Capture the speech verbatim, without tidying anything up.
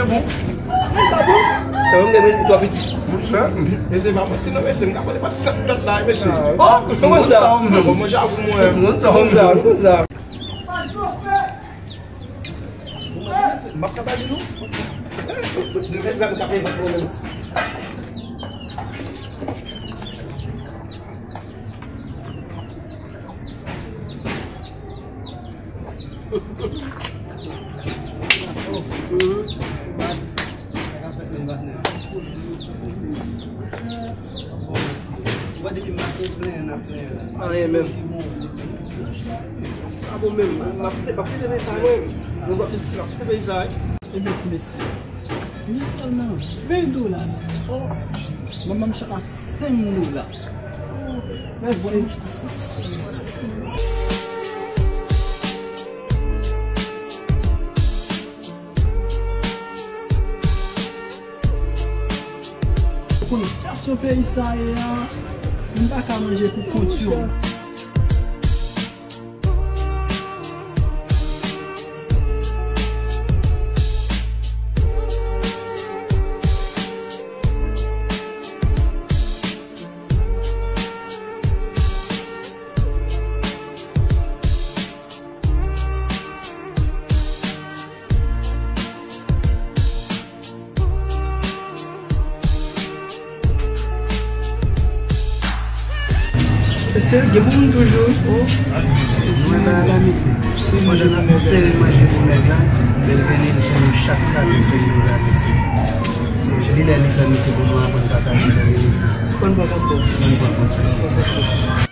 Sa bon? Sa bon, men li twò piti. Monchè, mesye, pa manti non, mesye, m ka pale pa sèt plat la, mesye. Oh, nou konn sa. Bon, manje avè mwen. Nou konn sa, nou konn sa. M ap ka ba li non. Se fè sa m ka fè pwoblèm. Anyen menm. A bon menm, m ap kite, m ap kite peyi sa mwen. Mwen m ap kite, m ap kite peyi sa. Ebyen ti mesye, li sèlman ven dola. Oh, manman m chak a senk dola. Mèsi. Ou konn sitiyasyon peyi sa ye a, moun pa ka manje pou kont yo. Mesye, gen pou moun toujou. Oh. Mwen la, la, mesye. Pandan n ap sere manje pou nèg la, bèl vini, nou fè nou chak kado seri de la, mesye. Li lè li fè, mesye, pou nou aprann pataje, mesye. Konn pran konsyans. Konn pran konsyans. Pran konsyans.